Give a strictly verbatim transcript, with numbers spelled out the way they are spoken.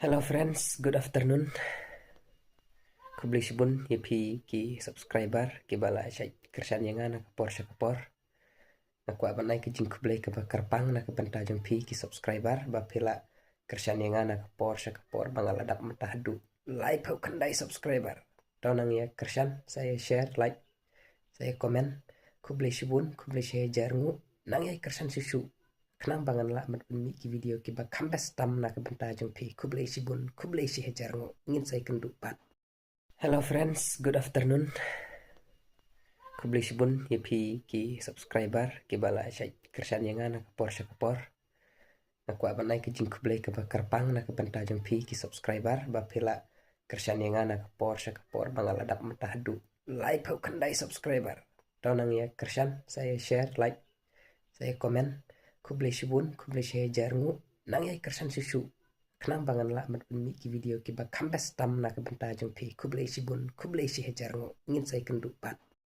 Hello friends, good afternoon. Khublei shibun ïa phi ki subscriber kiba la shait kyrshan ïa nga na ka por sha ka por. Nga kwah ban ai ka jingkhublei kaba kyrpang na ka bynta jong phi ki subscriber ba phi la kyrshan ïa nga na ka por sha ka por ba nga la dap mynta haduh laiphew khyndai subscriber. To nang ïa kyrshan, sa ïa share, like, sa ïa comment. Khublei shibun, khublei shihajar nguh. Nang ïa kyrshan shuh shuh khnang ba ngan lah ban pynmih ki video kiba kham best tam na ka bynta jong phi. Khublei shibun, khublei shihajar nguh. Ngin sa ïakynduh pat. Hello friends, good afternoon. Khublei shibun ïa phi ki subscriber kiba la shait kyrshan ïa nga na ka por sha ka por. Nga kwah ban ai ka jingkhublei kaba kyrpang na ka bynta jong phi ki subscriber ba phi la kyrshan ïa nga na ka por sha ka por ba nga la dap mynta haduh laiphew khyndai subscriber. To nang ïa kyrshan, sa ïa share, like, sa ïa comment. Khublei shibun, khublei shihajar nguh. Nang ïa kyrshan shuh shuh khnang ba ngan lah ban pynmih ki video kiba kham best tam na ka bynta jong phi. Khublei shibun, khublei shihajar nguh. Ngin sa ïakynduh pat.